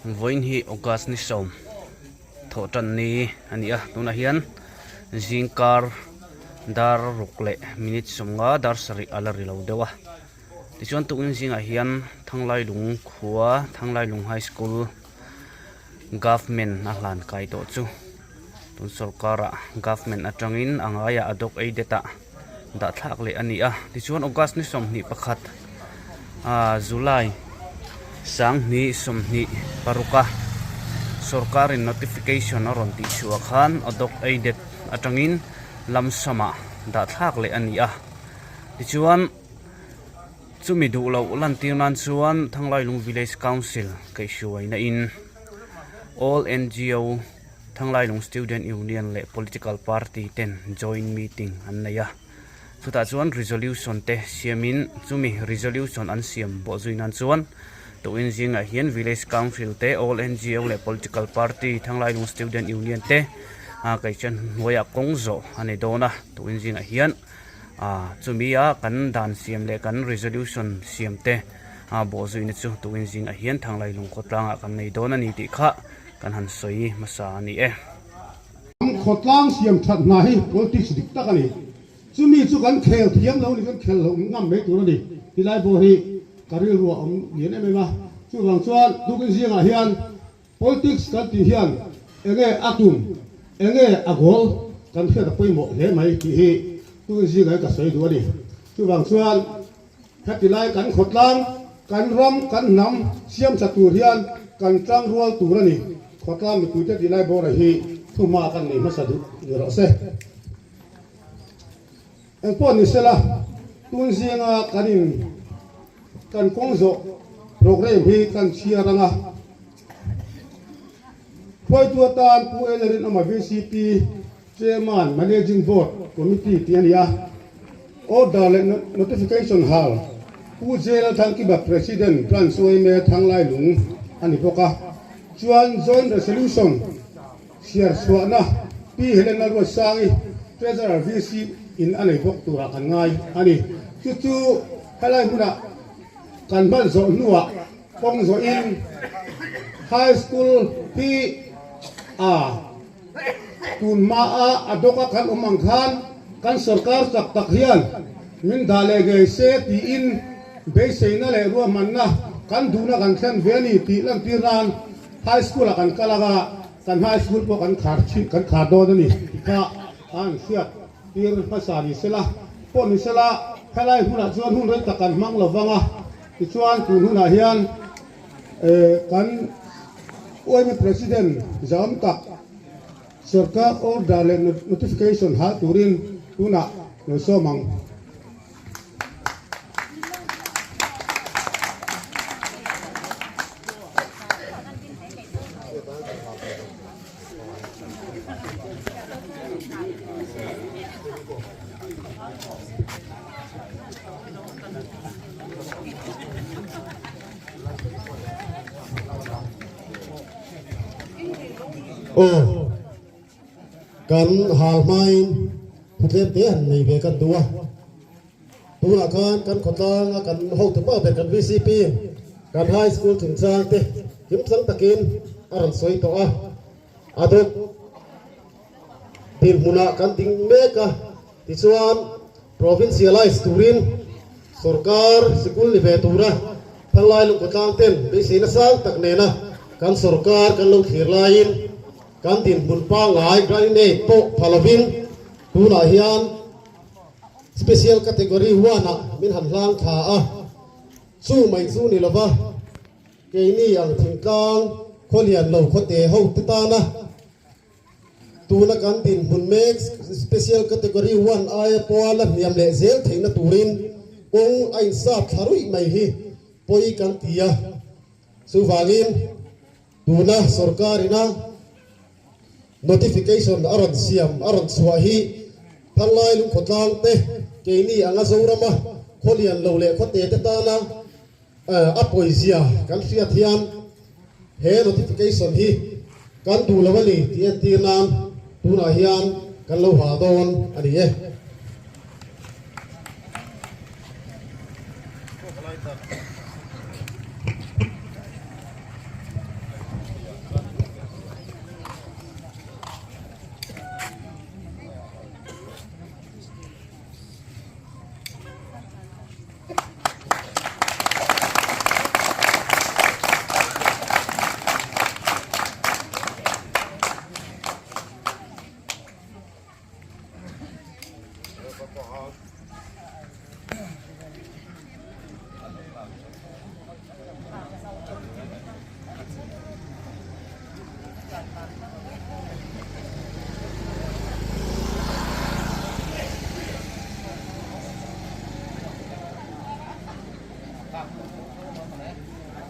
Vawiin hi August ni sawm thawh tan ni a ni a tunah hian zingkar dar ruk leh minute sawmnga dar sarih a la ri lo deuh a tichuan tukin zingah hian Thanglailung khua Thanglailung high school government a hlan kai tawh chu tun sorkar ah government atangin a ngaiah a dawk ei det ah dah thlak leh a ni a tichuan august ni 21 ah july 2026 a sorkar in notification a rawn tih chhuah khan a dawk ei det atangin lam samah dah thlak leh a ni a tichuan chumi duh loh lantir nan chuan Thanglailung village council kaihhruaina in all N_G_O Thanglailung Student Union leh Political Party ten joint meeting an nei a, chutah chuan resolution te siamin chumi resolution an siam bawh zui nan chuan tuin zingah hian Village Council te, All NGO leh Political Party, Thanglailung Student Union te ah keichuan hnuaiah kawng zawh a ni dawn a, tuin zingah hian ah chumi a kan dan siam leh kan resolution siam te ah bawh zuina chu tuin zingah hian Thanglailung khawtlangah kan nei dawn a ni tih kha. Kan han sawi hmasa a ni e. Kan khawtlang siam that hna hi politics dik tak a ni. Chumi chu kan khel thiam lo ni kan khel loh ngam mai tur a ni. Tilai pawh hi ka rilru a awm lian em em a. Chuvang chuan tukin zingah hian politics kan tih hian enge a tum, enge a goal kan hriat a pawimawh hle mai tih hi tukin zingah hian ka sawi duh a ni. Chuvang chuan Heti lai kan khawtlang, kan ram, kan hnam siam tha tur hian kan tang rual tur a ni. Khawtlang mipuite tih lai bawra hi thuhma kan nei hmasa duh ni rawh se. Engpawh ni sela, tun zinga kan in kan kawng zawh programme hi kan chhiar ang a. Hruaitu atan Pu Elerin Ama vcp Chairman, Managing Board Committee tih a ni a, Order leh Notification hal Pu JL Thangkiba President Branch yma Thanglailung a ni bawk a, chuan Joint Resolution chhiar chhuahna Pi Helena Ruatsangi Treasurer VC in a nei bawk turah kan ngai a ni. Chu chu helai hmunah kan hman zawh hnuah kawng zawhin High School hi a Tun hmaa a dawka kan awm ang khan kan sorkar chak tak hian min dah leh ngei se tiin beiseina leh ruahmanna kan duhna kan thlen ve a ni tih lantir nan High School ah kan kal anga kan High School pawh kan khar chhin kan khar dawn a ni tih kha an hriat tir hmasa ni sela pawh ni sela helai hmunah chuan hun rei tak kan hmang lo vang a tichuan tun hunah hian Kan UAE President zam tak sorkar order leh notification hal turin tunah lo sawm ang. Aw kan hal hmain thutlem te han nei ve kan duh a tunah khan kan khawtlang a kan hotu pa ber kan VCP kan high school chungchang te kimchang takin a rawn sawi tawh a a dawt dinhmunah kan ding mek a tichuan Provincialize turin sorkar sikul ni ve tura thanglai lungkawtlang ten beiseina sang tak nena kan sorkar kan lo thlir laiin kan dinhmun pangngai grant aid pawh pha lovin tunah hian Special Category one ah min han hlang thla a, chu mai chu ni lova keini ang thingtlang khawlian lo khawte ho te tana Tuna kan dinhmun mek Special Category One aia pawha la hniam leh zel theihna turin kawng a insap thla ruih mai hi pawi kan ti a. Chuvangin tuna sorkarina notification a rawn siam a rawn chhuah hi Thanglai lungkhawtlang te keini anga Zorama khawlian lo leh khawte te tana A pawizia kan hriat hian he notification hi kan duh lo a ni tih entir nan tunah hian kan lo ha dawn a ni e.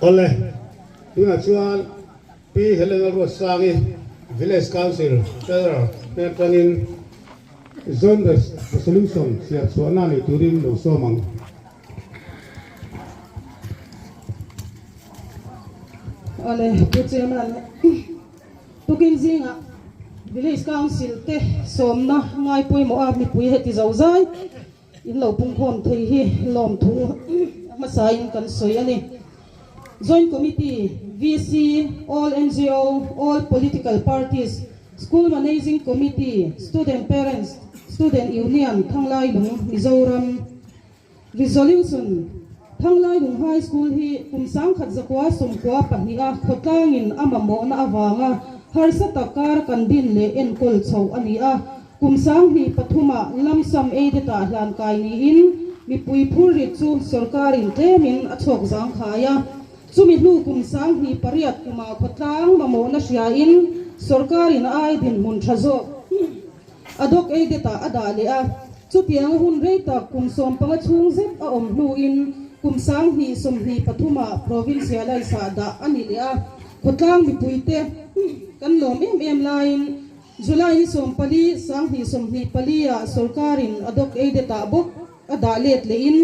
Awle, tunah chuan Pi Helena Ruatsangi, Village Council Treasurer hnen atangin Joint Resolution chhiar chhuahna nei turin lo sawm ang. Awle, Pu Chairman, tukin zingah Village Council te sawmna ngai pawimawh a mipui heti zo zai in lo pungkhawm thei hi lawmthu a hmasain kan sawi a ni. Joint Committee, VC, All NGO, All Political Parties, School Managing Committee, Student Parents, Student Union, Thanglailung, Mizoram. Resolution, Thanglailung High School hi kum 1914 a khawtlangin a mamawhna avanga harsa tak kar kan din leh enkawl chhoh a ni a. Kum 2003 ah lump sum aided ah hlan kai niin mipui phurrit chu sorkarin tlemin a chhawk zangkhai a. Chumi hnu kum 2008 kumah khawtlang mamawhna hriain sorkarin a ai dinhmun tha zawk ad hoc aided ah a dah leh a. Chutiang a hun rei tak kum 15 chhung zet a awm hnuin kum 2023 ah provincialise ah dah a ni leh a. Khawtlang mipuite kan lawm em em laiin July ni 14, 2024 ah sorkarin ad hoc aided ah bawk a dah let lehin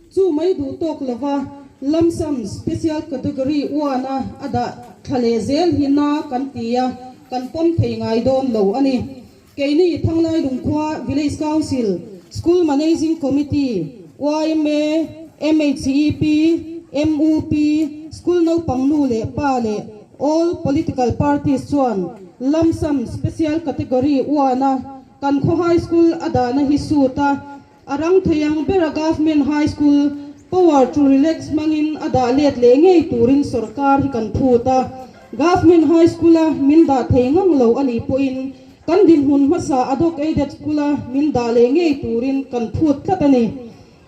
chu mai duh tawk lova lump sum special category one a a dah thla leh zel hi na kan ti a, kan pawm thei ngai dawn lo a ni. Keini Thanglai Lungkhua Village Council, School Managing Committee, yma, MHEP, MUP, School naupang nu leh pa leh All political parties chuan lump sum special category one a kan khaw high school a dahna hi suit a, a rang thei ang bera government high school power to relax hmangin a dah let leh ngei turin sorkar hi kan phut a. Government high school a min dah thei ngang lo a nih pawhin kan dinhmun hmasa ad hoc aided school a min dah leh ngei turin kan phut tlat a ni.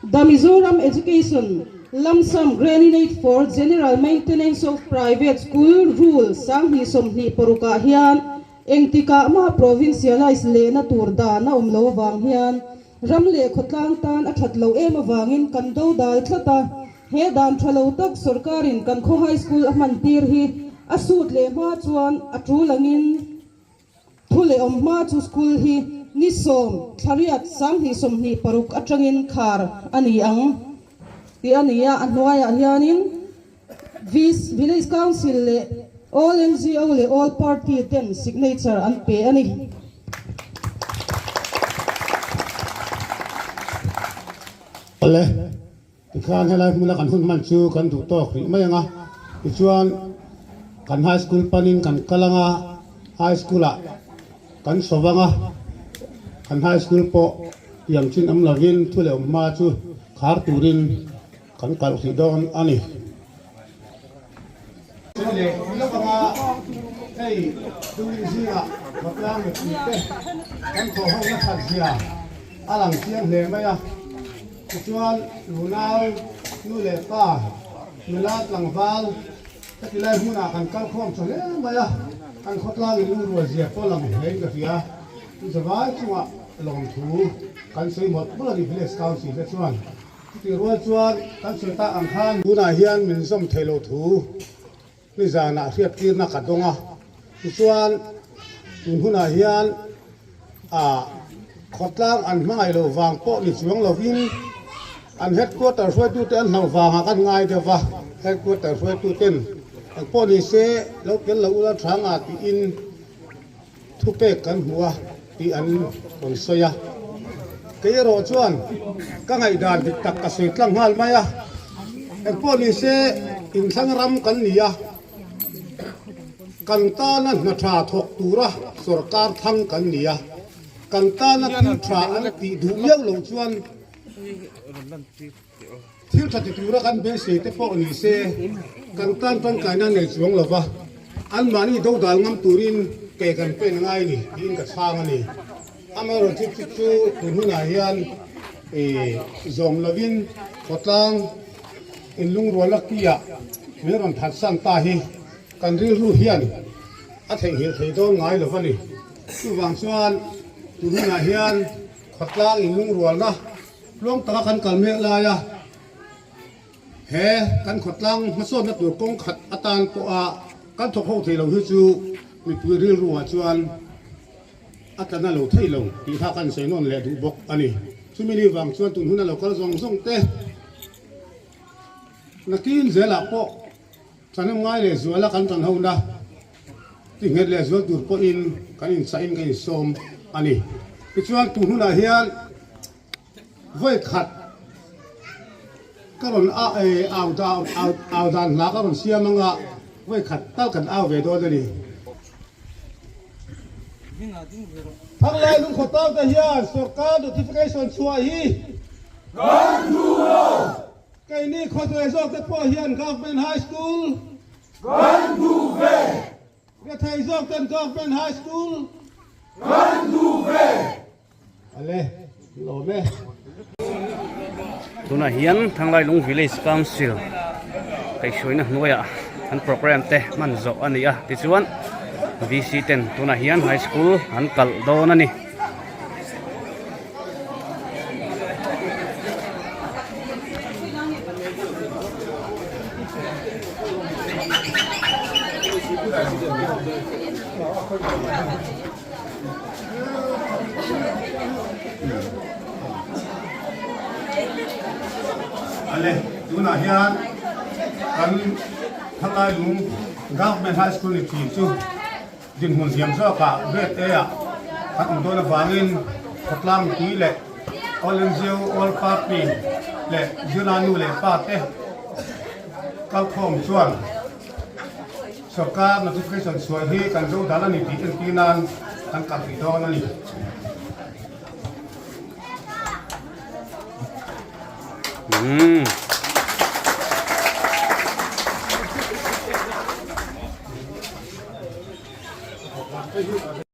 The Mizoram Education Lump Sum Grant-in-Aid for General Maintenance of Private School Rule 2026 ah hian engtikah mah provincialise lehna tur dan a awm lo avang hian ram leh khawtlang tan a that loh em avangin kan do dal tlat a. He dan tha lo tak sorkarin kan khaw high school a hman tir hi a sut leh hma chuan a tul angin Thu leh awm hma chu school hi ni 10 thlariat 2026 atangin khar a ni ang tih a ni a, a hnuaiah hianin Village Council leh All NGO leh All Party ten signature an pe a ni. Awle, tikhan helai hmuna kan hun hman chu kan duh tawk rih mai ang a, tichuan kan high school panin kan kal ang a, high school ah kan chho vang a, kan high school pawh tiang chin awm lovin thu leh awm hma chu khar turin kan kalh hrih dawn a ni. Leh lawk anga hei turin zingah khawtlang mipui te kan thawh ho nasat zia a lang chiang hle mai a. Tichuan lunau nu leh pa nula tlangval heti lai hmunah kan kal khawm tha hle mai a, kan khawtlang in lungrual zia pawh lang hlein ka hria. Zavai chungah lawmthu kan sawi mawlh mawlh a ni Village Council te chuan. Chutih rual chuan kan sawi tak ang khan tunah hian min zawm thei lo thu nizanah hriattirna ka dawng a, tichuan tun hunah hian ah khawtlang an hmangaih loh vang pawh ni chuang lovin an headquarter hruaitute an hlauh vangah kan ngai deuh va, headquarter hruaituten engpawh ni se lo tel lo ula tha nga tiin Thupek kan hmu a tih an rawn sawi a, kei erawh chuan ka ngaihdan dik tak ka sawi tlang nghal mai a, engpawh ni se inthlang ram kan ni a, kan tana hna tha thawk tura sorkar thlang kan ni a, kan tana thil tha an tih duh miau loh chuan Thil tha ti tura kan beisei te pawh ni se, kan tan tangkaina nei chuang lo va, anmahni dodal ngam turin ke kan pen ngai ni tiin ka chhang a ni. Amaherawhchu chu chu tun hunah hian zawm lovin khawtlang inlungrualna kiah min rawn phatsan ta hi kan rilru hian a theihnghilh thei dawn ngai lo va ni. Chuvang chuan tun hunah hian khawtlang inlungrualna Tluang taka kan kal mek laia He kan khawtlang hmasawnna tur kawng khat atan pawha kan thawk ho thei lo hi chu mipui rilruah chuan a tla na lo thei lo tih kha kan sawi nawn leh duh bawk a ni. Chumi ni vang chuan tun huna lo kal zawng zawng te nakin zelah pawh Thahnem ngai leh zuala kan tan hona ti nghet leh zual tur pawhin kan inchah-in kan insawm a ni. Tichuan tun hunah hian vawi khat ka rawn au au dan hla ka rawn siam anga vawi khat tal kan au ve dawn a ni. Thanglai lungkhaw tangte hian sorkar notification chhuah hi kan duh lo! Keini khawtuai zawk te pawh hian Government High School kan duh ve. Rethei zawk ten Government High School kan duh ve. Ale, lawm e. Tunah hian Thanglailung Village Council kaihhruaina hnuaiah an programme te hman zawh a ni a, tichuan VC ten tunah hian High School an kalh dawn a ni. Ale, tunah hian kan Thalailung Government High School ni thin chu Dinhmun hliam zawkah Grade A ah kan awm dawn avangin khawtlang mipui leh All NGO, All Party leh zirlai nu leh pa te kalkhawm chuan sorkar notification chhuah hi kan zo dan a ni tih entir nan kan kal rih dawn a ni. Umm.